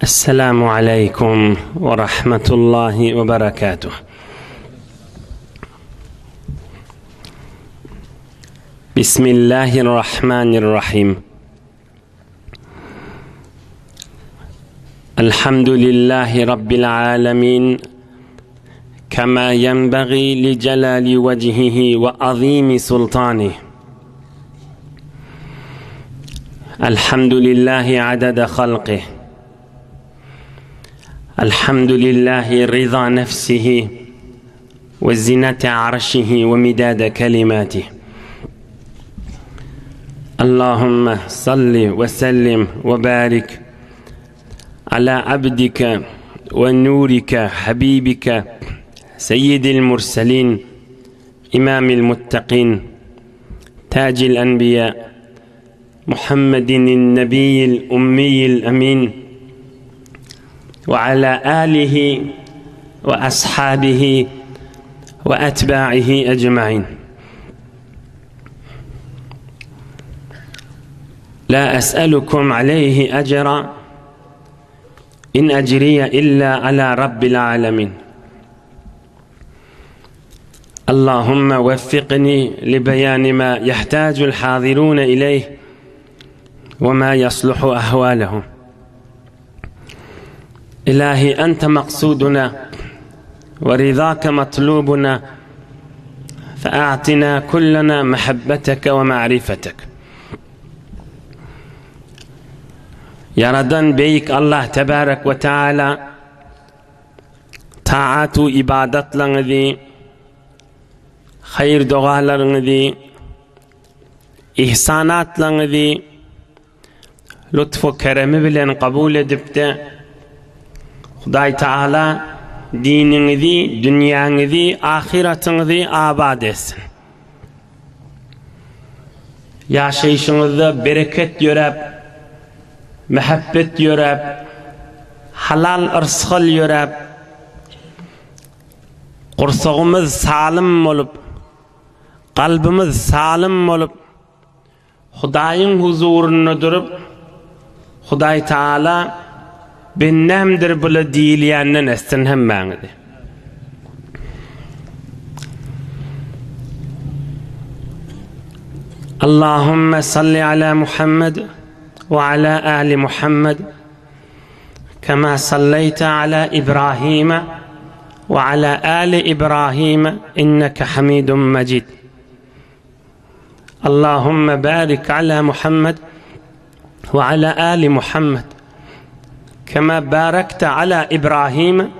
Esselamu aleýkum we rahmetullahi we berekatuh. Bismillahirrahmanirrahim. Elhamdülillahi Rabbil alemin. Kema yenbagi li celali vecihihi ve azimi sultanih. Elhamdülillahi adada halqih. Elhamdülillahi rıza nefsihi ve zinete arşihi ve midade kelimatih. Allahümme salli ve sellim ve barik ala abdike ve nurike habibike seyyidil murselin imamil muttakin tacil enbiya Muhammedin nebiyyil ummiyil emin ve ala alihi ve ashabihi ve etba'ihi ecmain. La es'elukum aleyhi ecra in ecriye illa ala rabbil alemin. اللهم وفقني لبيان ما يحتاج الحاضرون إليه وما يصلح أهوالهم إلهي أنت مقصودنا ورضاك مطلوبنا فأعطنا كلنا محبتك ومعرفتك Yaradan Beýik Allah Tebarek we Teala taat-u ibadatlaryňyzy, haýyr-dogalaryňyzy, ihsanatlaryňyzy lutfu keremi bilen kabul edip-de, Hudaý Taala diniňizi, dünýäňizi, ahyratyňyzy abat etsin. Ýaşaýşyňyzda bereket ýöräp, mähebbet ýöräp, halal yrsgal ýöräp, gursagymyz salym bolup, kalbymyz salym bolup, Hudaýyň huzurynda durup, Hudaý Taala bendämdir bula diýilýänden etsin hemmäňizi. Allahümme salli ala Muhammed ve ala ali Muhammed kema sallayta ala İbrahim ve ala ali İbrahim inneke hamidun mecid. Allahümme barik ala Muhammed ve ala ali Muhammed kema barakta ala İbrahim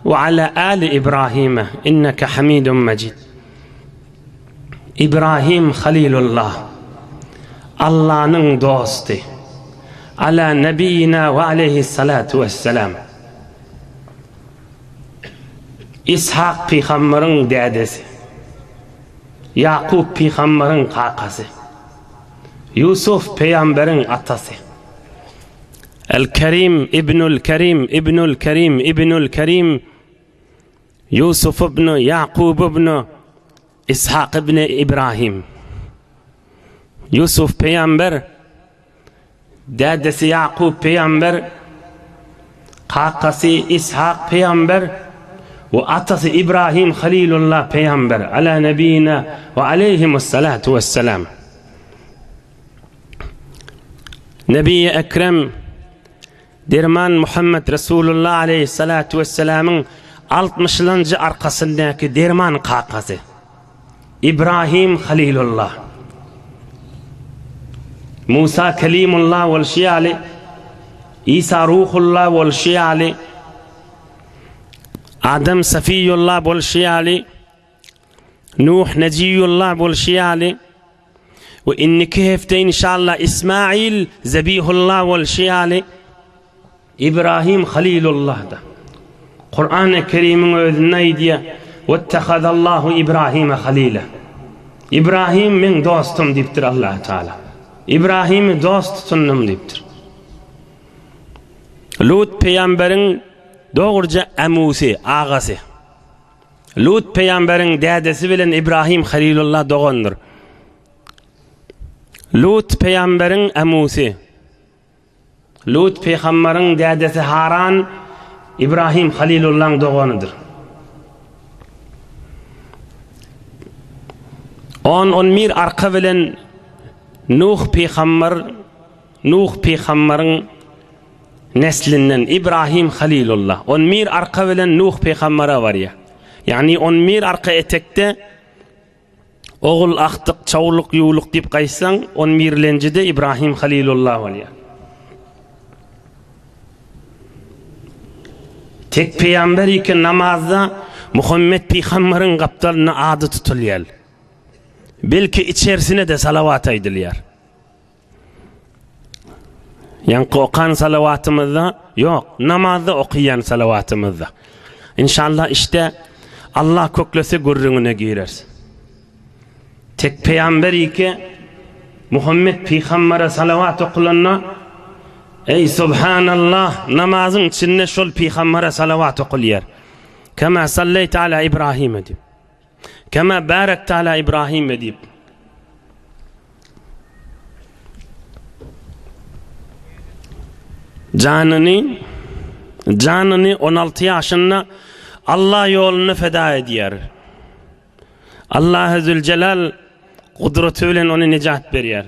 ve ala ali İbrahim inneke hamidun mecid. İbrahim Halilullah Allah'ın dostu. Ala nebiyina ve aleyhissalatu vesselam. İshak peygamberin dedesi. Ýakup pygamberiň kakasy. Ýusuf pygamberiň atasy. El-Kerim ibnül Kerim ibnül Kerim ibnül Kerim Ýusuf ibn Ýakub ibn Ishak ibn Ibrahim. Ýusuf pygamber Dädesi Ýakup pygamber, kakasy Ishak pygamber we atasy Ibrahim Halilullah pygamber, ala nebina we aleýhimussalatu wessalam. Nebi Ekrem Derman Muhammed Resulullah aleýhissalatu wessalamyň altmyşlanjy arkasyndaky derman kakasy. Ibrahim Halilullah. Musa Kelimullah bolşy ýaly, Isa Ruhullah bolşy ýaly, Adam Safiýullah bolşy ýaly, Nuh Nejiýullah bolşy ýaly we indiki hepde inşallah Ismail Zebihullah bolşy ýaly Ibrahim Halilullah-da. Kurany Kerimiň özünde aýdýar, Wettehazallahu Ibrahime halila. Ibrahim meň dostum diýipdir Allah Taala. Ibrahimi dost tutundym diýipdir. Lut pygamberiň dogruja amusy, agasy. Lut pygamberiň dädesi bilen Ibrahim Halilullah dogandyr. Lut pygamberiň amusy. Lut pygambaryň dädesi Haran Ibrahim Halilullaň doganydyr. On on bir arka bilen Nuh pygambar Nuh pygambaryň neslinden Ibrahim Halilullah. On bir arka bilen Nuh pygambara barýar. Ýagny on bir arka etekde Ogul, agtyk, çawluk, ýuwluk diýip gaýtsaň, on birlenjide Ibrahim Halilullah bolýar. Tek pygamber iki namazda Muhammet pygamberyň gapdalynda ady tutulýar. Belki içerisine-de salawat aýdylýar. Ýaňky okan salawatymyzda ýok, namazda okaýan salawatymyzda. Inşallah işte Allah köklese gürrüňine gireris. Tek peýamber ike Muhammet pygambere salawat okulanda Ey subhanallah namazyň içinde şol pygambere salawat okulýar. Kema salleýte ala İbrahim diýip. Kema barakta ala İbrahim diýip. Janyny janyny 16 ýaşynda Allah ýolunda feda edýär. Allah Zülcelal gudraty bilen ony nejat berýär.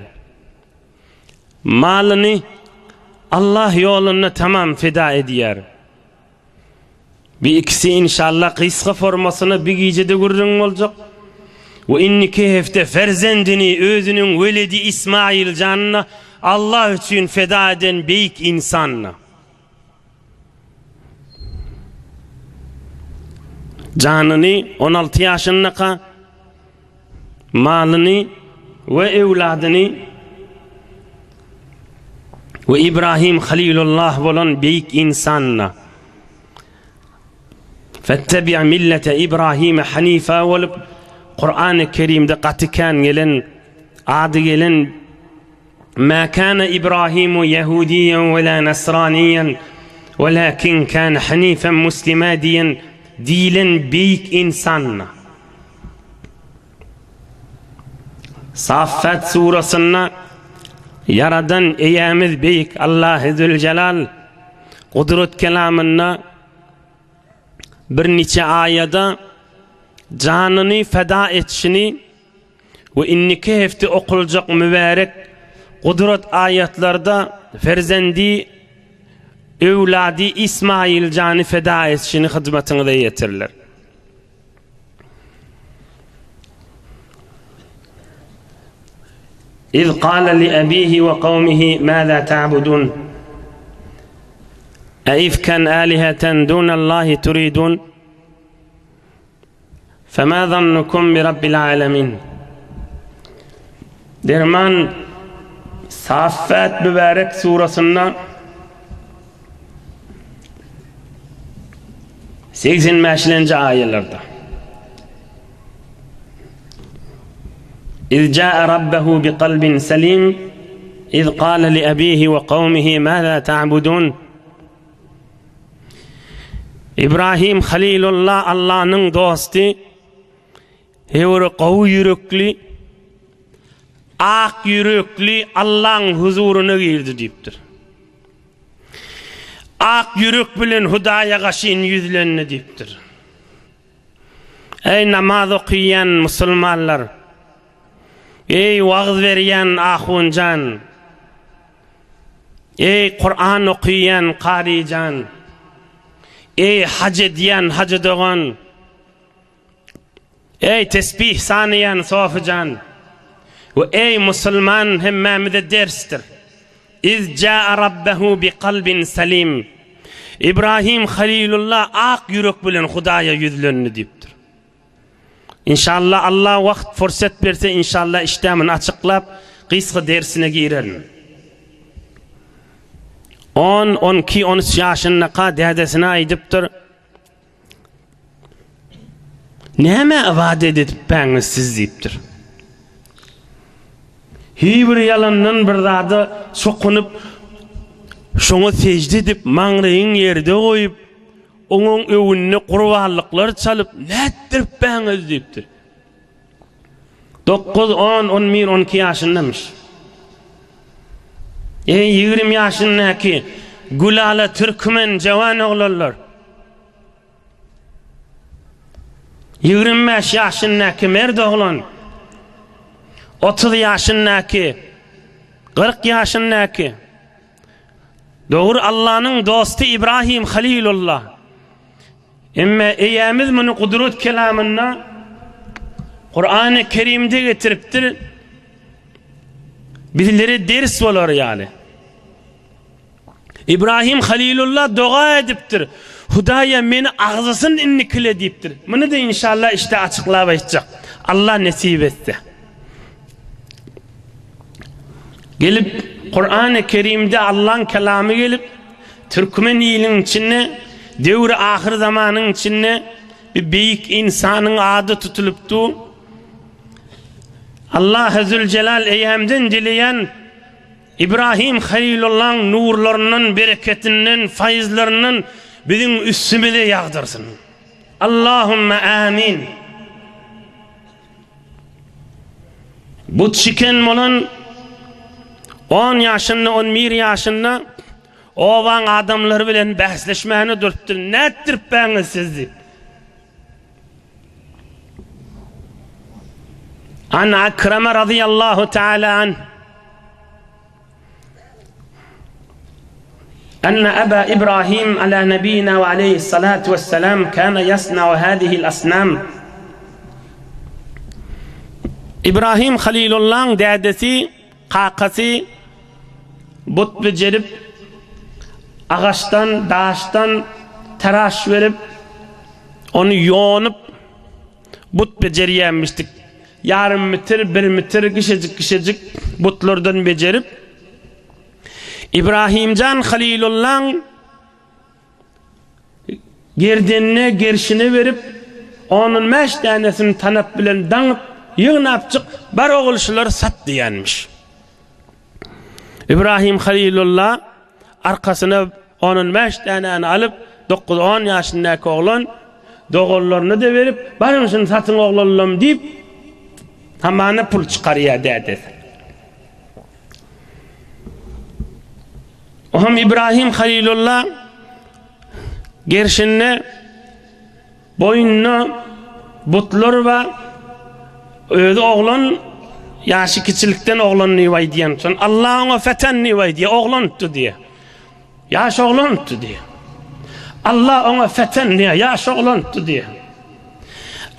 Malyny Allah ýolunda tamam feda edýär. Bi ikisi inşallah gysga formasyna bir gijede gürrüň boljak. We indiki hepde ferzendini özüniň weledi Ismail janyna Allah üçin feda eden beýik insanyna. Janyny 16 ýaşyndaka malyny we öwladyny we Ibrahim Halilullah bolan beýik insanyna Fettebi millete Ibrahime Hanifa bolup Kur'an-ı Kerimde gaty kän gelen ady gelen Ma kana Ibrahimu Yahudiyen ve la Nasraniyen walakin kana hanifen muslima diýen diýlen beýik insanyna Saffat surasynda Ýaradan Eýämiz Beýik Allahy Züljelal gudrat kelamynda bir niçe aýada janyny feda etişini we indiki hepde okuljak mübärek gudrat aýatlarda ferzendi öwlady Ismail jany feda etişini hyzmatyňyza ýetiriler. İz kâle li ebîhi ve kavmihi mâzâ ta'budun Eifken âliheten dûnallâhi turidun Femâ zannukum bi rabbil âlemin Derman Saffat mübarek surasynda 85-lenji aýalarda İz ca'e rabbehu bi kalbin selim İz kâle li abihi ve kavmihi mâzâ ta'budun İbrahim Halilullah Allah'ın dostu Hewri gowy ýürekli, ak ýürekli Allaň huzuryna girdi diýipdir. Ak ýürek bilen Hudaýa gaşyn ýüzlendi diýipdir. Eý namaz okaýan musulmanlar! Eý wagyz berýän ahunjan! Eý Kuran okaýan karyjan! Eý haj edýän hajy dogan! Eý tesbih sanaýan sofyjan we eý musulman hemmämize dersdir. Iz jaa rabbehu bi kalbin salim. Ibrahim Halilullah ak ýürek bilen Hudaýa ýüzlendi diýipdir. Inşallah Allah wagt fursat berse inşallah işdämini açyklap gysga dersine girerin. 10, 12, 13 ýaşyndaka dädesine aýdypdyr. Nämä ybadat edipbäňiz siz diýipdir. Hiý bir ýalandan bir zada sokunyp, şoňa sežde edip, maňlaýyň ýerde goýup, oňuň öwünde gurbanlyklar çalyp, nätdiripbäňiz diýipdir. 9, 10, 11, 12 ýaşyndamyş. Eý, 20 ýaşyndaky gülala türkmen jawan oglanlar! 25 ýaşyndaky merd oglan, 30 ýaşyndaky, 40 ýaşyndaky, dogry Allanyň dosty Ibrahim Halilullah. Emma eýämiz muny gudrat kelamynda Kurany Kerimde getiripdir. Bizlere ders bolar ýaly. Ibrahim Halilullah doga edipdir. Hudaýa meni agzasyn indikile diýipdir. Muny-da inşallah işte açyklap aýtjak. Allah nesip etse. Gelip Kur'an-ı Kerimde Allah'ın kelamy gelip türkmen iliniň içinde döwri ahyr zamanyň içinde bir beýik insanyň ady tutulypdy. Allah Zülcelal eýämden dileýän Ibrahim Halilullaň nurlaryndan, bereketinden, faýzlaryndan biziň üstümize ýagdyrsyn. Allahümme amin. Bu çiken bolan 10 ýaşynda, 11 ýaşynda obaň adamlary bilen bäsleşmäne durupdyr. Nätdiripbäňiz siz diýip. An Akrama radiyallahu ta'ala an أن أبا إبراهيم على نبينا وعليه الصلاة والسلام كان يصنع هذه الأصنام İbrahim Halilullah'ın dädesi, kakasy but bejerip, agaçdan, daşdan taraş berip, Ony ýonup, but bejerýänmişdik. Ýarym metr, bir metr kişejik-kişejik butlardan bejerip, Ibrahimjan Halilullaň gerdenine, gerşine berip, ondan bäş dänesini tanap bilen daňyp, ýygnapjyk, bar ogul şulary sat diýenmiş. Ibrahim Halilullah arkasyna on-on bäş dänäni alyp, dokuz-on ýaşyndaky oglan doganlaryna-da berip, baryň şuny satyň oglanlam diýip, hamana pul çykarýar dädesi. Ohm Ibrahim Halilullah gerşinde Boýnunda butlar bar. Özi oglan, ýaşy kiçilikden oglan diýip aýdýan. Şon Allah oňa feten diýip aýdýar, oglandy diýýär. Ýaş oglandy diýýär. Allah oňa feten diýýär, ýaş oglandy diýýär.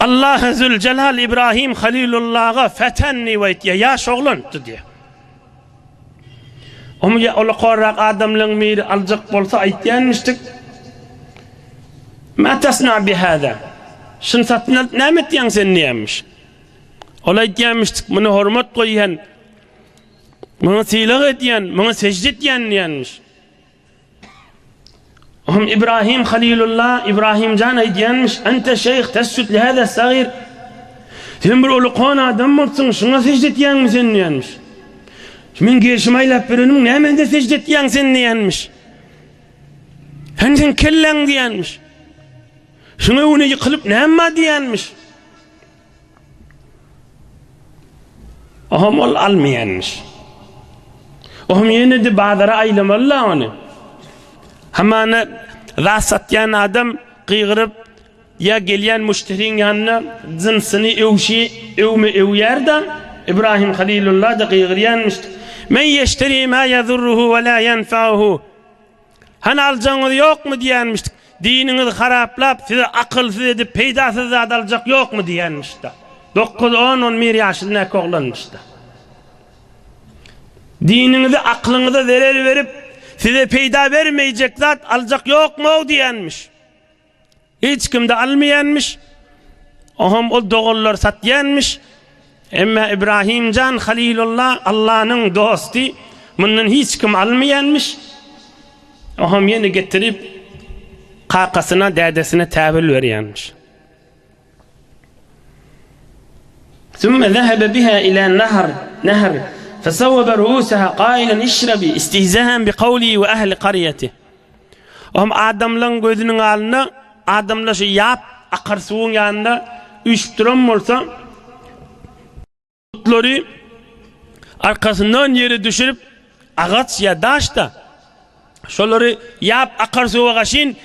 Allah Zülcelal İbrahim Halilullaha feten diýip aýdýar, ýaş oglandy diýýär. Omy ulakanrak adamlaryň biri aljak bolsa aýtýanmyşdyk. Ma tasna bi hada? Şuny satyn alyp näme etýäň sen diýenmiş. Ol aýtýanmyşdyk, muny hormat goýýan, muňa sylag edýän, muňa sežde etýän diýenmiş. Ohm Ibrahim Halilullah Ibrahim jan aýdýanmyş, Ente şeýh tesjud li hada sagir. Sen bir ulukan adam bolsuň, şuňa sežde etýäňmi sen diýenmiş. Şu men gerşimi aýlap berenim, näme ende sežde etýäň sen diýenmiş. Sen sen kelläň diýenmiş. Şuňa öňüne ýykylyp näme diýenmiş. Oham ol almaýanmyş. Oham ýene-de bazara aýlamaly-la ony. Hamana zat satýan adam gygyryp ýa gelýän müşderiň ýanyna jynsyny öwşi öwme öwýär-de, Ibrahim Halilullah-da gygyrýanmyş. Men ýeşteri ma ýazurruhu we la ýenfauhu. Hany aljagyňyz ýokmy diýenmişdik. Diniňizi haraplap, sizi akylsyz edip, peýdasyz zat aljak ýokmy diýenmişdi. Dokuz, on, on bir ýaşyndaky oglanmyşdy. Diniňizi, aklyňyza zerer berip, size peýda bermeýjek zat aljak ýokmy-ow diýenmiş. Hiç kimde almaýanmyş. Oňam ol doganlar satýanmyş. Emma Ibrahimjan Halilullah Allanyň dosty mundan hiç kim almaýanmyş. Oňam ýene getirip kakasyna, dädesine täwil berýänmiş. Sümme zehebe biha ila nahr, nahr, fesawwebe ruusaha qailan işrabi istihzaen bi kawlihi we ehli qaryatih. Ohm adamlaryň gözüniň alnynda adamlar şu ýap akar suwuň ýanynda üýşüp duran bolsa, butlary arkasyndan ýere düşürip. Agaç ýa daş-da. Şolary ýap akar suwa gaşyn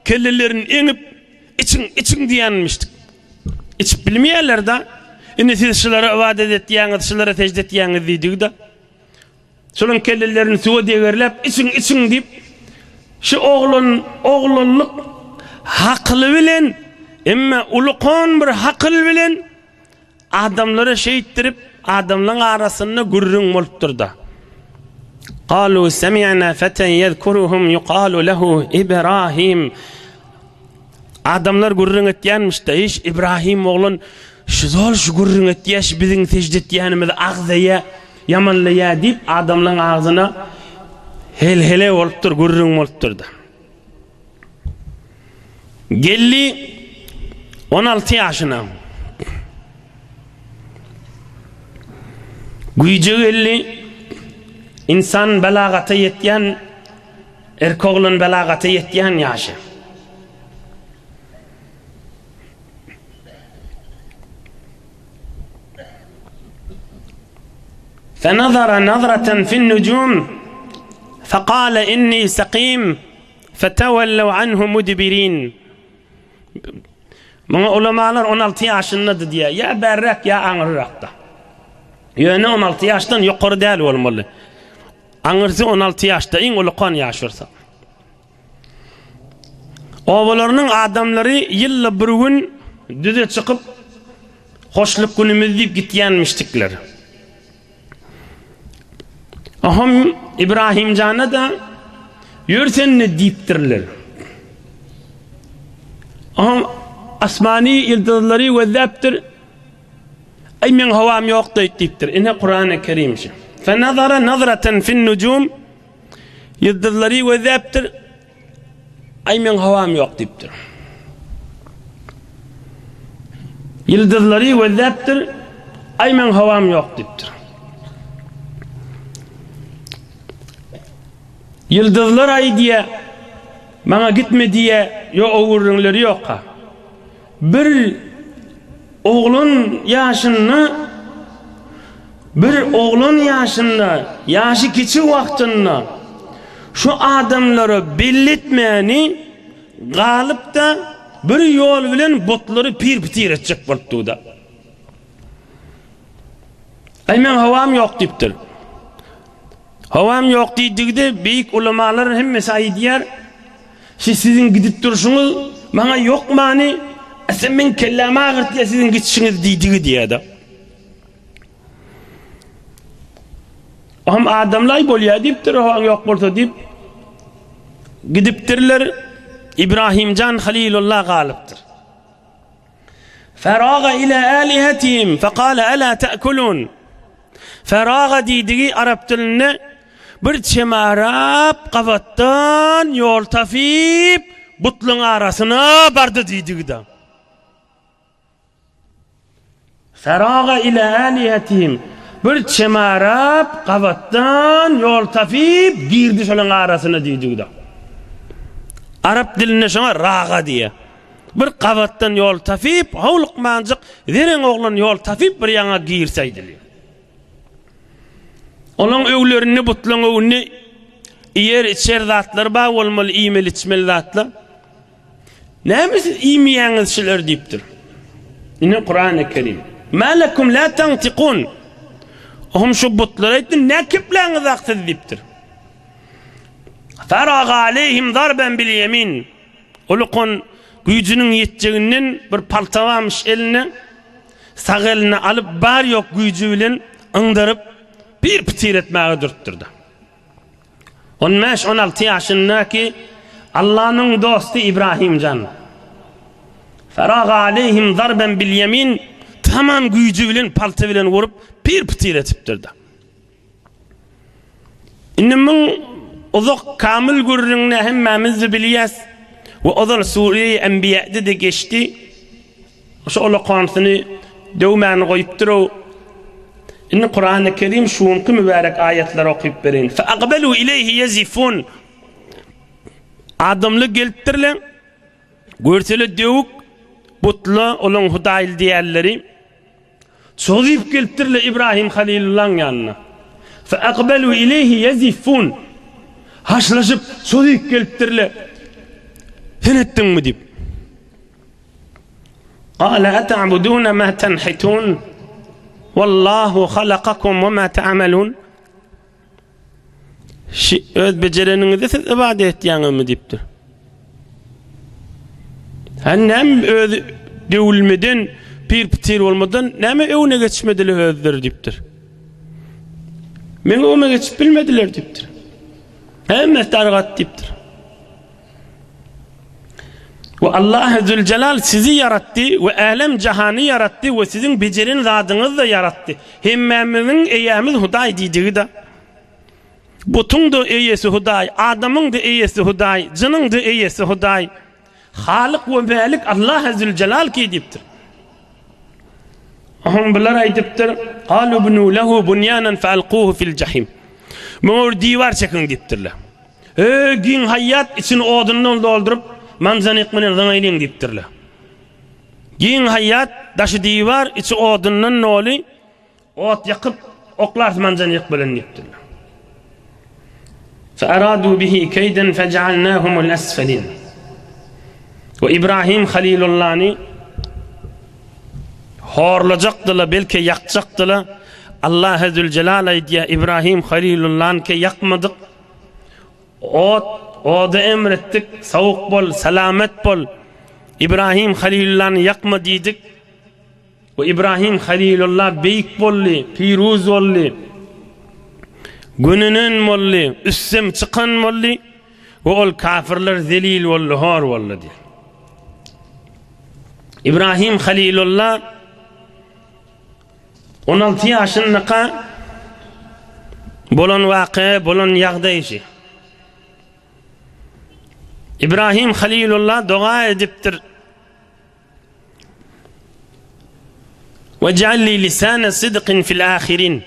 kellelerini eňip, içiň, içiň diýýänmişdik. Içip bilmeýärler-de. Indi siz şulara ybadat etýäňiz, şulara sežde etýäňiz diýdigi-de. Şolaryň kellelerini suwa degerläp, içiň, içiň diýip, şu oglan, oglanlyk hakyly bilen, emma ulukan bir hakyl bilen Adamlara şeýtdirip, adamlaň arasynda gürrüň bolupdyr-da. Galu semi'na feten ýezkuruhum ýukalu lehu Ibrahim. Adamlar gürrüň etýänmiş-de, Iş, Ibrahim oglan şu zol şu gürrüň etýä, şu biziň sežde etýänimizi agzaýa, ýamanlaýa diýip, adamlaň agzyna hel-hele bolupdyr, gürrüň bolupdyr-da. Geldi 16 ýaşyna. Güýje geldi. Insan belagata ýetýän, erkek oglan belagata ýetýän ýaşy. Fenazara nazraten fin-nujum fekale inni sakim fetevellew anhu mudbirin. Muňa ulamalar 16 ýaşyndady diýýär. Ýa bärräk, ýa aňyrrakda. Ýöne 16 ýaşdan ýokary däl bolmaly. Aňyrsy 16 ýaşda iň ulukan ýaş bolsa. Obalarynyň adamlary ýylda bir gün düze çykyp, hoşluk günümiz diýip gitýänmişdikler. Aham Ibrahimjana-da ýör sen-de diýipdirler. Aham asmany ýyldyzlary gözläpdir. Aý meň howam ýok-da diýipdir. Ine Kurany Kerim şu. Fenazara nazraten fin nujum Ýyldyzlary gözläpdir. Aý meň howam ýok diýipdir. Ýyldyzlary gözläpdir. Aý meň howam ýok diýipdir. Ýyldyzlar aý diýe, maňa gitme diýe, ýok o gürrüňleri ýokka. Bir oglan ýaşynda bir oglan ýaşynda, ýaşy kiçi wagtynda şu adamlara belli etmäni galyp-da bir ýol bilen butlary pir-pitir etjek bolupdy-da. Aý meň howam ýok diýipdir. Howam ýok diýdigde beýik ulamalar hemmesi aýdýar, Şi siziň gidip durşuňyz maňa ýok many, sen meň kellämi agyrtýar siziň gidişiňiz diýdigi diýýär-de. Ohm adamlaý bolýar diýipdir, howaň ýok bolsa diýip gidipdirler. Ibrahimjan Halilullah galypdyr. Feraga ila alihatihim fekale ela te'kulun. Feraga diýdigi arap dilinde bir çemarap gabatdan ýol tapyp butlaryň arasyna bardy diýdigi-de. Feraga ila alihatihim bir çemarap gabatdan ýol tapyp girdi şolaryň arasyna diýdigi-de. Arap dilinde şoňa raga diýýär. Bir gabatdan ýol tapyp, howlukmanjyk zereň oglan ýol tapyp bir ýaňa girse aýdylýar. Olaň öwlerinde butlaň öwünde iýer içer zatlar bar bolmaly, iýmeli içmeli zatlar. Näme siz iýmeýäňiz şular diýipdir. Ine Kurany Kerim. Ma lekum la tantiqun. Ohm şu butlara aýtdy, ne kepläňiz ak siz diýipdir. Faraga aleyhim zarben bil yemin. Ulukon güýjüniň ýetjeginden bir palta barmyş elinde. Sag eline alyp bar ýok güýji bilen yňdyryp bir pitir etmäge dürtdürdi. On bäş, on alty ýaşyndaky Allanyň dosty Ibrahim jan. Faraga aleýhim zarben bil ýemin tamam güýji bilen palta bilen urup bir pitir etipdirdi. Indi muň uzak kamyl gürrüňini hemmämiz-de bilýäs we ozal Sure-i Enbiýa'da-da geçdi. Şu olakansyny döwmäni goýupdyr-ow. Indi Kurany Kerim şunky mübärek aýatlary okyp bereýin. Fe akbelu ileýhi ýezifun. Adamlar gelipdirler. Görsele döwük butla olaň hudaýly diýýänleri. Çozup gelipdirler Ibrahim Halilullaň ýanyna. Fe akbelu ileýhi ýeziffun. Haşlaşyp, çozup gelipdirler. Sen etdiňmi diýip. Gale eta'budune ma tenhitun. Wallahu halakakum we ma ta'malun. Şi öz bejereniňizi siz ybadat etýäňizmi diýipdir. Hä näme öz döwülmeden, pir-pitir bolmadan näme öwüne geçmediler özleri diýipdir. Meň öwüme geçip bilmediler diýipdir. Hemmesi dargat diýipdir. We Allah Zülcelal sizi ýaratdy we älem jahany ýaratdy we siziň bejeren zadyňyzy-da ýaratdy. Hemmämiziň eýämiz Hudaý diýdigi-de. Butuň-da eýesi Hudaý, adamyň-da eýesi Hudaý, jynyň-da eýesi Hudaý. Halyk we Mälik Allah Zülcelal ki diýipdir. Oňa bular aýdypdyr, Galu bnu lehu bunyanan fe alkuhu fil jahim. Muňa bir diwar çekiň diýipdirler. Öý giň haýýat içini odundan dolduryp, manjanik bilen zyňaýlyň diýipdirler. Giň haýýat, daşy diwar, içi odundan doly, ot ýakyp, oklarys manjanik bilen diýipdirler. Fe aradu bihi keýden fejealnahumul esfelin. We Ibrahim Halilullany horlajakdylar, belki ýakjakdylar. Allah Zülcelal aýdýar, Ibrahim Halilullany ke ýakmadyk. Ot, oda emretdik, sowuk bol, salamat bol. Ibrahim Halilullany ýakma diýdik. We Ibrahim Halilullah beýik boldy, piruz boldy. Gönenen boldy, üstem çykan boldy we ol kafirler zelil boldy, hor boldy diýär. Ibrahim Halilullah 16 ýaşyndaka bolan waka, bolan ýagdaý şu. Ibrahim Halilullah doga edipdir. Wej'al li lisana sidqin fil ahirin.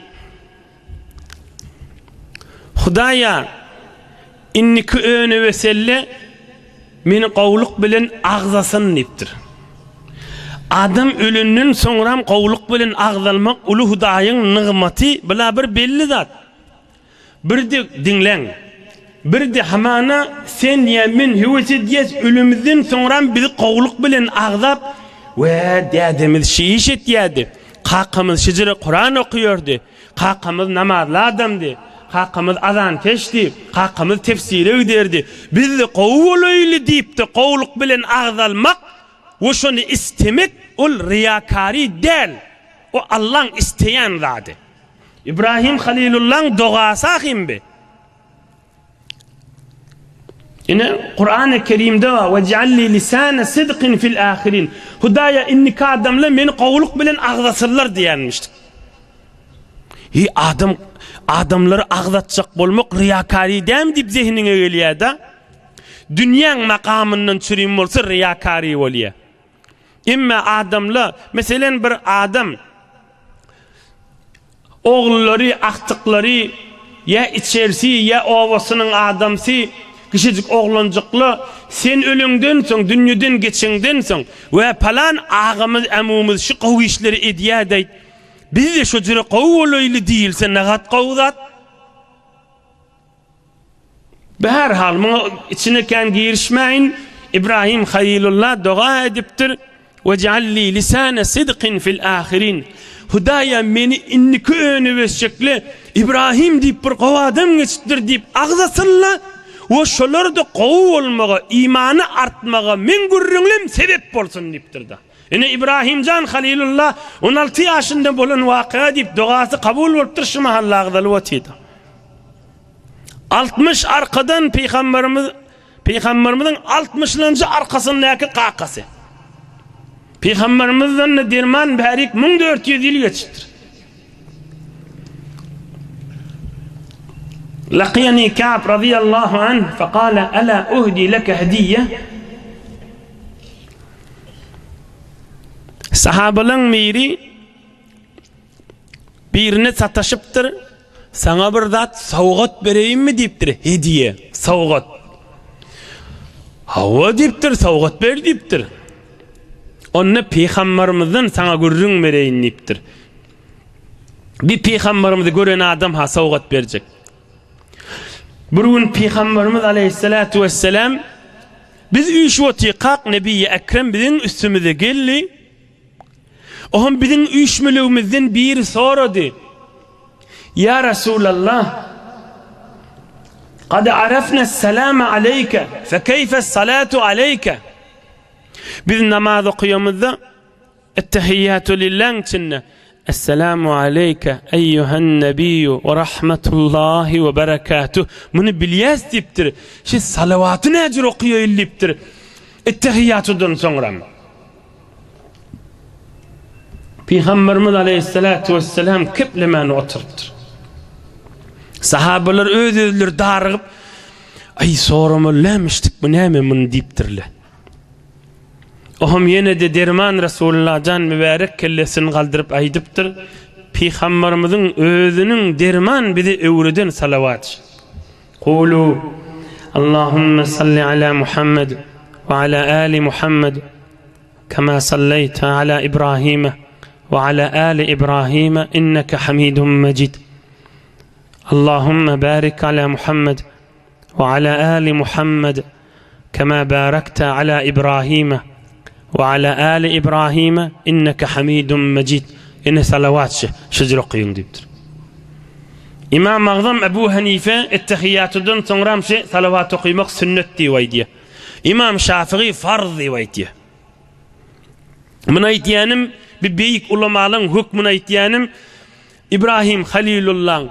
Hudaýa, indiki öne weselle meni gowluk bilen agzasyn diýipdir. Adam ölenden soňram gowluk bilen agzalmak uly Hudaýyň nygmaty, bula bir belli zat. Birde diňläň. Birde hamana sen ýa men höwes edýäs ölümizden soňram bizi gowulyk bilen agzap we dädemiz şi iş etýädi, kakamyz şijire Kuran okaýardy, kakamyz namazly adamdy, kakamyz azankeşdi, kakamyz tefsire giderdi, biz-de gowy bolaýly diýip-de gowulyk bilen agzalmak we şony istemek ol ryýakary däl, o Allaň isleýän zady. Ibrahim Halilullaň dogasy ahim bi. Ine Kur'an-ı Kerimde bar. Ve cealli lisane sidqin fil ahirin. Hudaýa indiki adamlar meni gowulyk bilen agzasynlar diýenmişdik. Hi adam adamlary agzatjak bolmak riýakary dämi diýip zehniňe gelýär-de. Dünýäň makamyndan çürim bolsa riýakary bolýar. Emma adamla, meselen bir adam ogullary, agtyklary ýa içersi, ýa obasynyň adamsy, kiçijik oglanjykla sen öleňden soň, dünýeden geçeňden soň, we palan agamyz, ämumyz şu gowy işleri edýädeýt, biz-de şo jüre gowy bolaýly diýilse nagat gowy zat. Bäherhal, muňa içine kän girişmäýin, Ibrahim Halilullah doga edipdir, Wej'alli lisane sidqin fil ahirin. Hudaýa meni indiki önüp-ösjekle Ibrahim diýip bir gowy adam geçipdir diýip agzasynla we şolar-da gowy bolmaga, imany artmaga meň gürrüňlem sebep bolsun diýipdir-de. Ine Ibrahimjan Halilullah 16 ýaşynda bolan waka diýip dogasy kabul bolupdyr şu mahal agzalyp otyrdy. 60 arkadan pygamberimiz pygamberimiziň 60-njy arkasyndaky kakasy. Pygamberimizden de derman bärik 1400 ýyl geçipdir. Laqiyani Ka'b radiyallahu anh faqala ala uhdi laka hediye Sahabalaň biri birine sataşypdyr, Saňa bir zat sowgat bereýinmi diýipdir, hediýe, sowgat. Hawa diýipdir, sowgat ber diýipdir. Onda pygambarymyzdan saňa gürrüň bereýin diýipdir. Bir pygamberimizi gören adam ha sowgat berjek. Bir gün pygamberimiz aleyhissalatu vesselam biz üýşüp otyrkak Nebi Ekrem biziň üstümize geldi. Ohm biziň üýşmeligimizden biri sorady. Ýa Resulallah, Kad arafna salama aleyke, fe keyfe salatu aleyke? Biz namaz okuyamyzda Ettehiyyatu lillahiň içinde Esselamu aleyke eýýuhen nebiýu we rahmetullahi we berekatuh. Muny bilýäs diýipdir. Şi salawaty näjür okaýaýyn diýipdir. Ettehiyyatudan soňram. Pygamberimiz aleyhissalatu vesselam keplemän oturypdyr. Sahabalar öz-özleri darygyp, Aý soramaly nämişdik bu näme muny diýipdirler. Oham ýene-de derman Resulullah jan mübärek kellesini galdyryp aýdypdyr, Pygamberimiziň özüniň derman bize öwreden salawaty. Kulu, Allahümme salli ala Muhammed we ala ali Muhammed kema salleýte ala Ibrahime we ala ali Ibrahime inneke hamidun mejid. Allahümme barik ala Muhammed we ala ali Muhammed kema barakte ala Ibrahime we ala ali Ibrahime inneke hamidun mejid. Ine salawat şu, şujur okaýyň diýipdir. Imam Agzam Ebu Hanife ettehiýatydan soňram şu salawat okymak sünnet diýip aýdýar. Imam Şafygy farz diýip aýdýar. Muny aýtýanym bir beýik ulamalaryň hökmüni aýtýanym Ibrahim Halilullaň,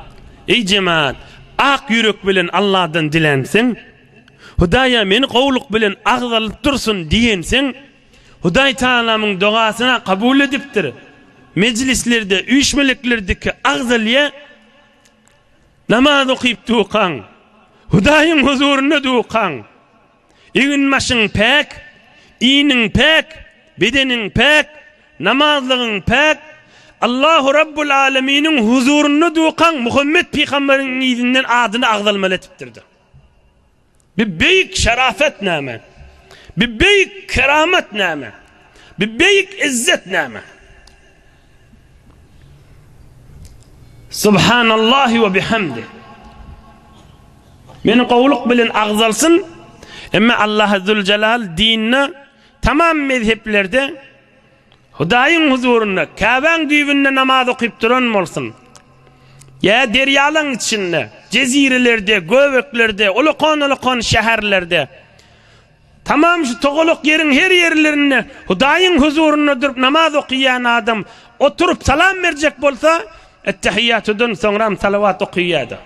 Eý jemaat, ak ýürek bilen Allahdan dilänseň, Hudaýa meni gowluk bilen agzalyp dursun diýenseň, Hudaý Tagalamyň dogasyna kabul edipdir. Mejlislerde, üýşmeleklerdeki agzalýa namaz okyp dukaň, Hudaýyň huzurynda dukaň. Eginbaşyň päk, iniň päk, bedeniň päk, namazlygyň päk, Allahu Rabbul Aleminiň huzurynda dukaň Muhammet pygamberiň yzyndan adyny agzalmaly etipdirdi. Bir beýik şerafet näme? Bir beýik keramat näme? Bir beýik izzet näme? Subhanallahi we bihamdi. Meni gowluk bilen agzalsyn. Emma Allah Zülcelal dinine tamam mezheplerde Hudaýyň huzurynda Käbäň düýbünde namaz okyp duran bolsun. Ýa derýalaň içinde, jezirelerde, göbeklerde, ulakan-ulakan şäherlerde Tamam şu togalak ýeriň her ýerlerinde Hudaýyň huzurynda durup namaz okaýan adam oturyp salam berjek bolsa, Ettehiýatudan soňram salawat okaýardy.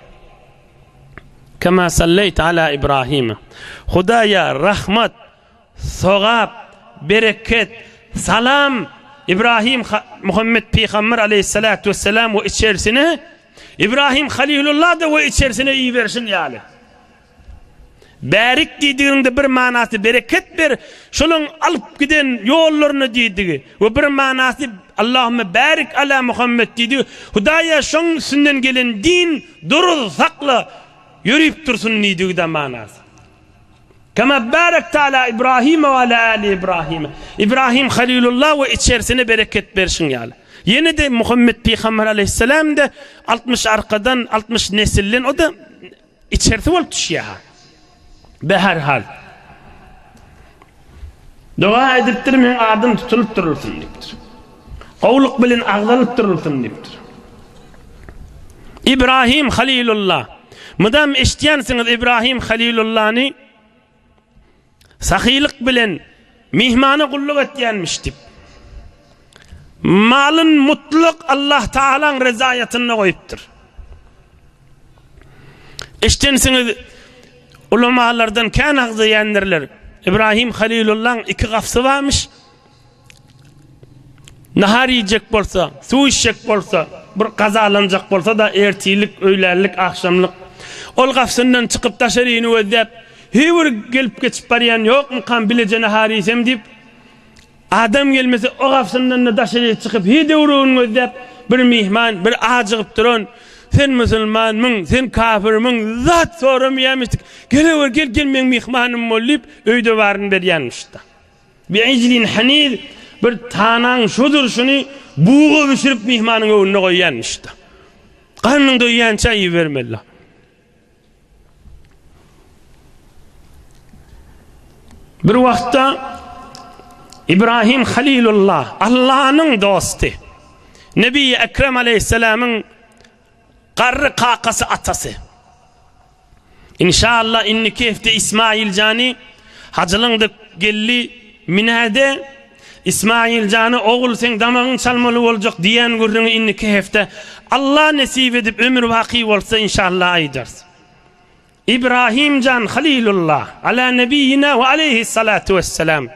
Kema salleýte ala Ibrahim. Hudaýa rahmat, sogap, bereket, salam Ibrahim Muhammet pygamber aleýhissalatu wesselam we içerisine Ibrahim Halilullah da we içerisine iberşiň ýaly. Bärik diýdigiňde bir manasy bereket ber, şolaň alyp giden ýollaryna diýdigi we bir manasy Allahümme bärik ala Muhammed diýdigi, Hudaýa şoň üstünden gelen din duruz sakla, ýörüp dursun diýdigi-de manasy. Kema barekte ala Ibrahime we ala ali Ibrahime. Ibrahim Halilullah we içerisine bereket berşiň ýaly. Ýene-de Muhammed pygamber aleýhissalam-da 60 arkadan, 60 nesilden o-da Içerisi bolup düşýär-ha. Beherhal. Doga edipdir, meň adym tutulyp durulsyn diýipdir. Gowluk bilen agzalyp durulsyn diýipdir. Ibrahim Halilullah. Mydam eşitýänsiňiz Ibrahim Halilullany Sahylyk bilen myhmana gulluk etýänmiş diýip. Malyn mutlak Allah Taalaň rezaýatynda goýupdyr. Eşdensiňiz ulamalardan kän agzaýandirler. Ibrahim Halilullaň iki gapsy barmyş. Nahar iýjek bolsa, suw içjek bolsa, bir gazalanjak bolsa-da ertirlik, öýlänlik, agşamlyk. Ol gapysyndan çykyp daşaryny gözläp, Heý bir gelip geçip barýan ýokmukam bileje nahar iýsem diýip, adam gelmese o gapysyndan-da daşaryk çykyp heý döwregini gözläp, bir myhman, bir ajygyp duran, Sen musulmanmyň, sen kafirmiň, zat soramaýarmyşdyk. Gelewer, gel, gel meň myhmanym bol diýip, öýde baryny berýänmişdi. Bi'ijlin haniz, bir tanaň şu durşuny buga bişirip myhmanyň öňünde goýýanmyş-da. Garnyň doýýança iýibermeli. Bir wagtda Ibrahim Halilullah, Allanyň dosty, Nebi Ekrem aleyhisselamyň garry kakasy atasy. Inşallah indiki hepde Ismail jany hajylyňda geldi minäde Ismail jany ogul seň damagyň çalmaly boljak diýen gürrüňi indiki hepde Allah nesip edip ömür baky bolsa inşallah aýdarys. Ibrahim jan Halilullah ala nebiyina we aleyhi salatu vesselam.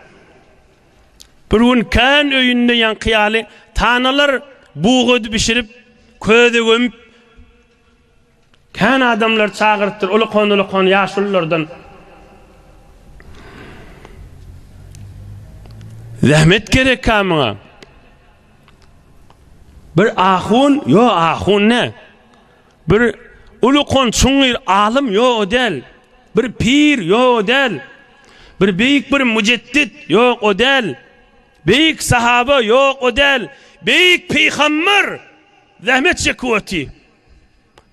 Bir gün kän öýünde ýaňky ýaly tanalar bugy bişirip köze gömüp Kän adamlar çagyrypdyr, ulukan-ulukan ýaşululardan. Zähmet gerekkä muňa? Bir ahun, ýo ahun ne? Bir ulukan çuňňur alym, ýo o däl. Bir pir, ýo o däl. Bir beýik bir müjeddit, ýok o däl. Beýik sahaba, ýok o däl. Beýik peýgamber zähmet çekip otyr.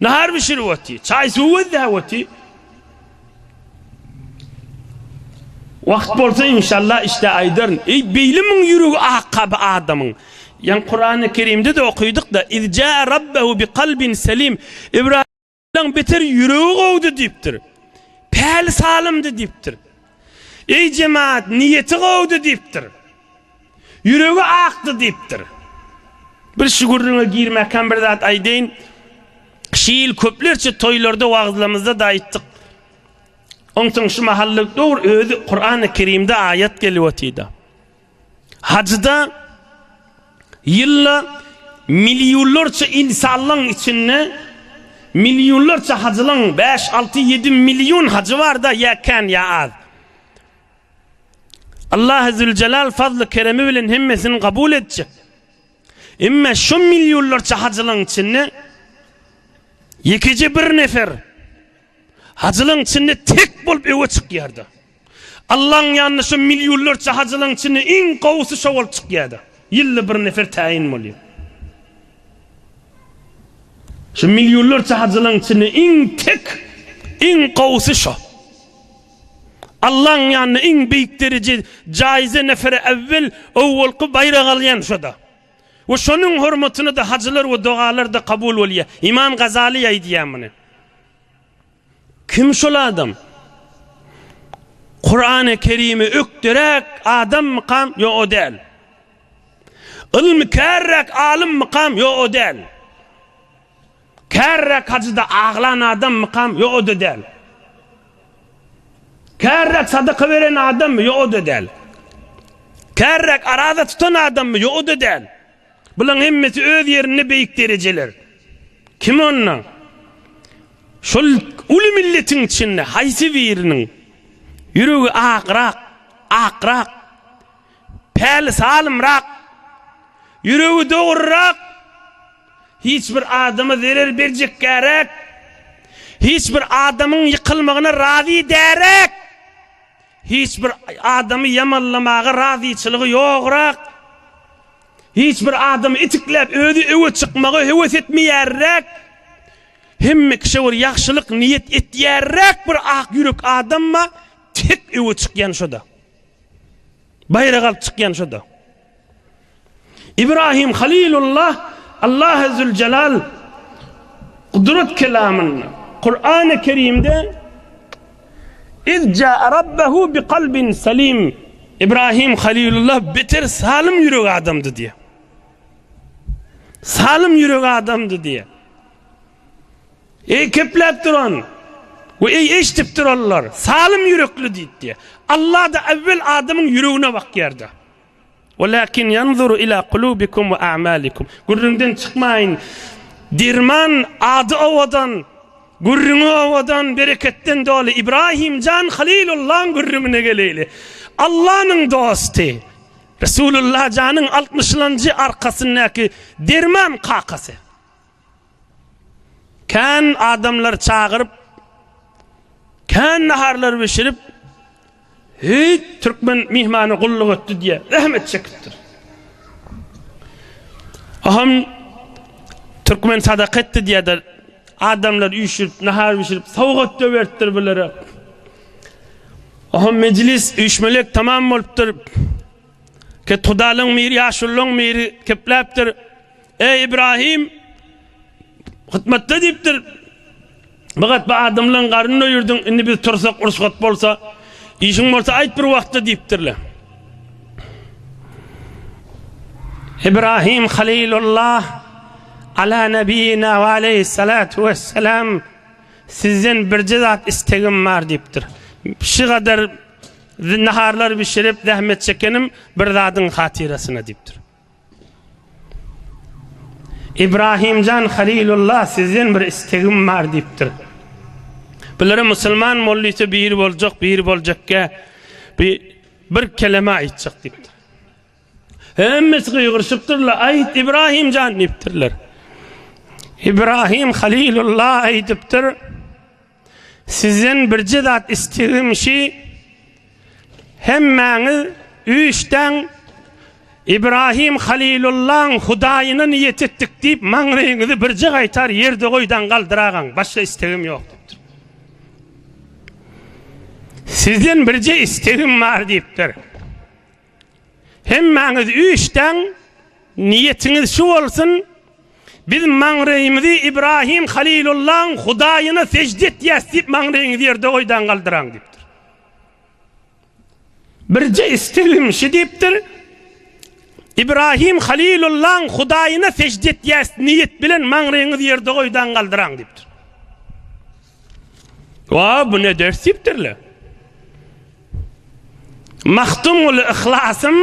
Nahar bişirip oty, çaý suw gözläp oty. Wagt bolsa inşallah işte aýdaryn. Eý beýle müň ýüregi ak bu adamyň. Ýa Kurany Kerimde-de okydyk-da, iz jaa rabbehu bi kalbin selim. Ibrahim beter ýüregi gowdy diýipdir. Päli salymdy diýipdir. Eý jemaat, niýeti gowdy diýipdir. Ýüregi akdy diýipdir. Bir şu gürrüňe girmäkäm bir zat aýdaýyn. Şu ýyl köplerçe toýlarda wagyzlamyzda-da aýtdyk. Onsoň şu mahally dogry özi Kurany Kerimde aýat gelip otyda. Hajda ýylda millionlarça insanlaryň içinde millionlarça hajylaň 5, 6, 7 million hajy bar-da, ýa kän ýa az. Allah Zülcelal fazly keremi bilen hemmesini kabul etjek. Emme şu millionlarça hajylaň içinde ýekeje bir nefer hajylaň içinde tek bolup öwe çykýardy. Allaň ýanynda şu millionlarça hajylaň içinde iň gowusy şo bolup çykýardy. Ýylda bir nefer täýin bolýar. Şu millionlarça hajylaň içinde iň tek, iň gowusy şo. Allaň ýanynda iň beýik dereje jaýze nefere äwwel, owwalky baýrak alýan şo-da. We şonuň hormatyna-da hajylar we dogalar-da kabul bolýar. Imam Gazaly aýdýar muny. Kim şol adam? Kurany Kerimi ökderäk adammykam? Ýok, o däl. Ylmy kärräk alymmykam? Ýok, o däl. Kärräk hajyda aglan adammykam? Ýok, o-da däl. Kärräk sadaka beren adammy? Ýok, o-da däl. Kärräk araza tutan adammy? Ýok, o-da däl. Bularyň hemmesi öz ýerinde beýik derejeler. Kim onda? Şol uly milletiň içinde haýsy biriniň ýüregi agrak, akrak, päli salymrak, ýüregi dogrurak, Hiç bir adama zerer berjekgäräk, hiç bir adamyň ýykylmagyna razy däräk, hiç bir adamy ýamanlamaga razyçylygy ýograk, hiç bir adamy itikläp özi öwe çykmaga höwes etmeýärräk, hemme kişä bir ýagşylyk niýet etýärräk bir ak ýürek adam bar, tek öwe çykýan şo-da. Baýrak alyp çykýan şo-da. Ibrahim Halilullah Allahy Züljelal gudrat kelamynda Kurany Kerimde Iz jaa rabbehu bi kalbin salim Ibrahim Halilullah beter salym ýürek adamdy diýýär. Salym ýürek adamdy diýýär. Eý kepläp duran we eý eşidip duranlar, salym ýürekli diýip diýýär. Allah-da äwwel adamyň ýüregine bakýar-da. Walakin ýanzuru ila kulubikum we a'malikum. Gürrüňden çykmaýyn. Derman ady owadan, gürrüňi owadan, bereketden doly Ibrahim jan Halilullaň gürrüňine geleýli. Allanyň dosty, Resulullah janyň altmyşlanjy arkasyndaky derman kakasy. Kän adamlar çagyryp, kän naharlar bişirip, Heý, türkmen myhmana gulluk etdi diýe, zähmet çekipdir. Aham. Türkmen sadaka etdi diýýärler. Adamlar üýşürip, nahar bişirip, sowgat-da beripdir bulara. Oha mejlis üýşmelek tamam bolupdyr. Kethudalyň miri, ýaşulylaryň miri kepläpdir. Eý Ibrahim, hytmatda diýipdir. Fakat bu adamlaryň garnyny doýurdyň, indi biz tursak rugsat bolsa, işiň bolsa aýt bir wagtda diýipdirler. Ibrahim Halilullah ala nebiyina we aleyhissalatu vesselam sizden birje zat istegim bar diýipdir. Şu gadar naharlar bişirip zähmet çekenim bir zadyň hatyrasyna diýipdir. Ibrahimjan Halilullah sizden bir istegim bar diýipdir. Bulara musulman bollysa biri boljak, biri boljakkä bir bir keleme aýtjak diýipdir. Hemmesi gygyryşypdyrlar, aýt Ibrahimjan diýipdirler. Ibrahim Halilullah aýdypdyr. Sizden birje zat istegim şi, hemmäňiz üýşdäň, Ibrahim Halilullaň Hudaýyna niýet etdik diýip, maňlaýyňyzy birje gaýtar ýerde goýdaň galdyragaň, başga istegim ýok diýipdir. Sizden birje istegim bar diýipdir. Hemmäňiz üýşdäň, niýetiňiz şu bolsun, Biz maňraýymyzy Ibrahim Halilullaň Hudaýyna sežde etýäs diýip maňraýyňyzy ýerde goýdaň galdyraň diýipdir. Birje istegim şi diýipdir. Ibrahim Halilullaň Hudaýyna sežde etýäs niýet bilen maňraýyňyzy ýerde goýdaň galdyraň diýipdir. Wa bu ne ders diýipdirler. Magtymguly yhlasym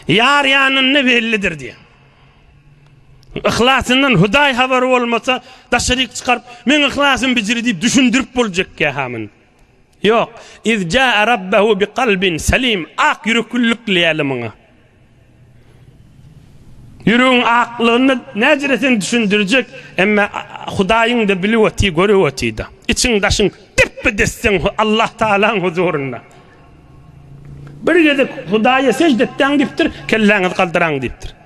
ýar ýanynda bellidir diýen. Yhlasyndan Hudaý habary bolmasa, daşaryk çykaryp, meň yhlasym bijiri diýip düşündirip boljak ýa-ha Ýok. Iz jaa rabbahu bi kalbin salim, ak ýüreklilik diýeli muňa. Ýüregiň aklygyny näjere sen düşündirjek, emma Hudaýyň-da bilip otyr, görüp otyr-da. Içiň daşyň depbe-desseň Allah Tagalaň huzurynda. Bir gezek Hudaýa sežde etdäň diýipdir, kelläňizi galdyraň diýipdir.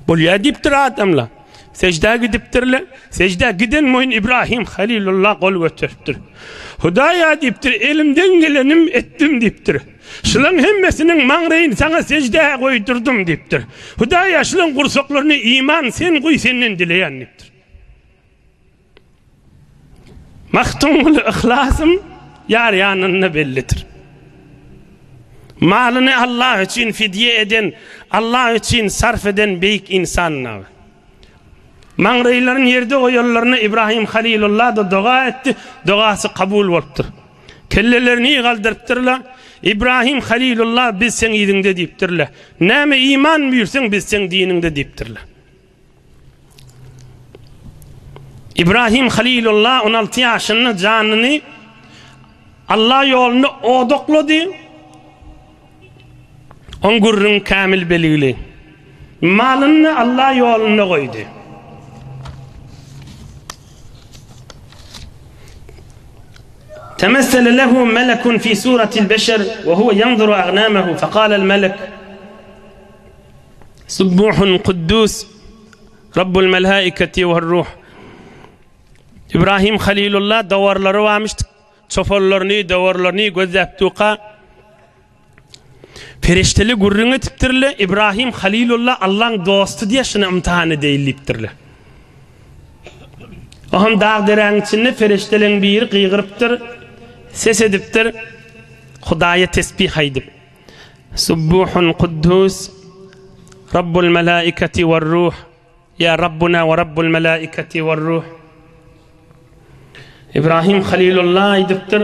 Bolýar diýipdir adamlar. Seždä gidipdirler. Seždä giden moýun Ibrahim Halilullah gol göteripdir. Hudaýa diýipdir, elimden gelenim etdim diýipdir. Şulaň hemmesiniň maňraýyny saňa seždä goýdurdym diýipdir. Hudaýa şulaň gursaklaryna iman sen guý senden dileýän diýipdir. Magtymguly yhlasym ýar ýanynda bellidir. Malyny Allah üçin fidýe eden, Allah üçin sarf eden beýik insan. Maňraýlaryny ýerde goýanlaryna Ibrahim Halilullah-da doga etdi, dogasy kabul bolupdyr. Kellelerini galdyrypdyrlar. Ibrahim Halilullah biz seň yzyňda diýipdirler. Näme iman buýursaň biz seň diniňde diýipdirler. Ibrahim Halilullah 16 ýaşynda janyny Allah ýolunda odaklady. Oň gürrüň kämil belgili. Malyny Allah ýolunda goýdy. Temessele lehu melekun fi suratil beşer we huwe ýanzuru agnamahu fekalel melek Subbuhun kuddus Rabbul melaiketi we ruh Ibrahim Halilullah dowarlary barmyş çopanlaryny dowarlaryny gözläp durka Perişdeli gürrüň etipdirler, Ibrahim Halilullah Allaň dosty diýe şuny ymtahan edeýin diýipdirler. Ohm dag deräň içinde perişdeleň biri gygyrypdyr, ses edipdir, Hudaýa tesbih aýdyp. Subbuhun kuddus Rabbul melaikati we ruh. Ýa Rabbuna we Rabbul melaikati we ruh. Ibrahim Halilullah aýdypdyr.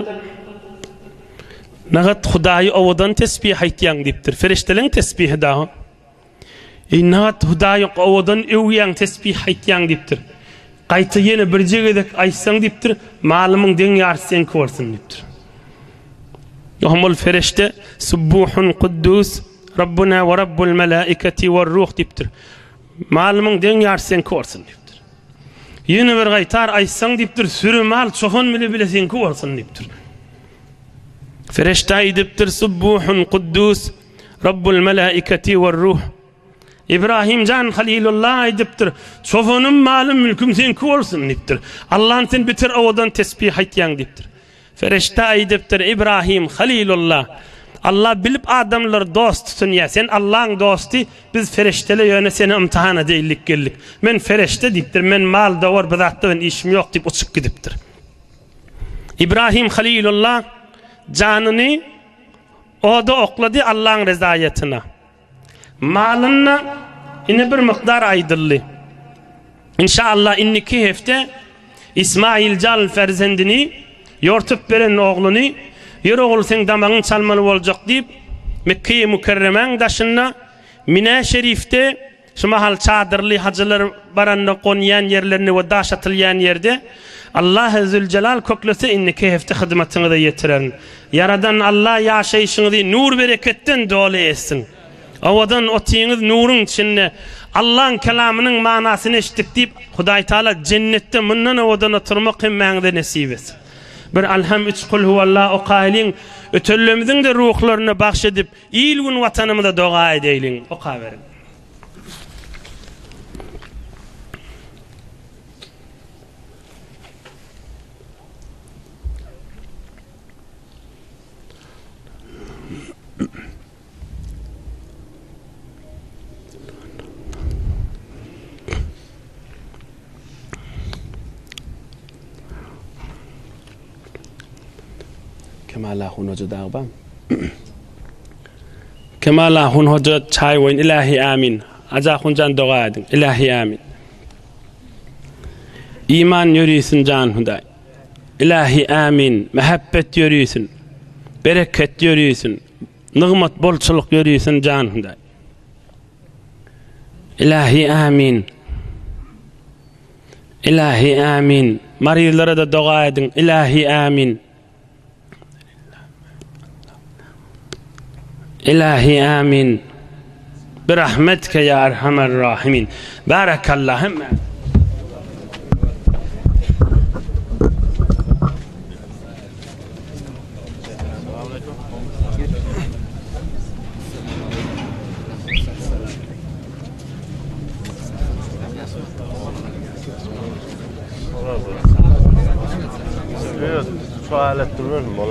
Nagat Hudaýy owadan tesbih aýtýaň diýipdir. Ferişdeleň tesbihi da. Eý nagat Hudaýy owadan öwýäň tesbih aýtýaň diýipdir. Gaýta ýene birje gezek aýtsaň diýipdir, malymyň deň ýarysy seňki bolsun diýipdir. Ýoham ol ferişde Subbuhun Kuddus Rabbuna we Rabbul melaikati we ruh diýipdir. Malymyň deň ýarysy seňki bolsun diýipdir. Ýene bir gaýtar aýtsaň diýipdir, süri mal çopan bile bile seňki bolsun diýipdir. Fereşte aýdypdyr, Subbuhun Kuddus, Rabbul melaikati we ruh. Ibrahim jan Halilullah aýdypdyr, Çobanym, malym, mülküm seňki bolsun diýipdir. Allahym sen beter owadan tesbih aýtýaň diýipdir. Ferişde aýdypdyr, Ibrahim Halilullah, Allah bilip adamlary dost tutunýar. Sen Allaň dosty, biz ferişdeler ýöne seni ymtahan edeýlik geldik. Men ferişde diýipdir, men mal, dowar bir zatda bilen işim ýok diýip uçup gidipdir. Ibrahim Halilullah janyny oda oklady Allaň rezaýatyna. Malynda ine bir mukdar aýdyldy. Inşallah indiki hepde Ismail jan ferzendini ýortup beren ogluny Ýör ogul seň damagyň çalmaly boljak diýip Mekgeýi Mükerremäň daşynda Minä şerifde Şu mahal çadyrly hajylar baranda gonýan ýerlerinde we daş atylýan ýerde Allahy Züljelal köklese indiki hepde hyzmatyňyza ýetirerin. Ýaradan Alla ýaşaýşyňyzy nur-bereketden doly etsin. Owadan otyňyz nuruň içinde Allaň kelamynyň manasyny eşitdik diýip Hudaýtagala jennetde mundan owadan oturmak hemmäňize nesip etsin. Bir Alham üç Kulhuwalla okaýlyň, ötenlerimiziň-de ruhlaryna bagş edip, Il-gün Watanymyza doga edeýliň. Okaberiň. Kemal ahun hoja dagy bar. Kemal ahun hoja çaý goýun ilahi amin. Hajy ahun jan doga ediň. Ilahi amin. Iman ýörisin jan Hudaý. Ilahi amin. Mähebbet ýörisin. Bereket ýörisin. Nygmat bolçulyk ýörisin jan Hudaý. Ilahi amin. Ilahi amin. Maryzlara-da doga ediň. Ilahi amin. Ilahi amin. Birahmetke ya erhamer rahimin. Barakallah hemme. Şu alet durur mu?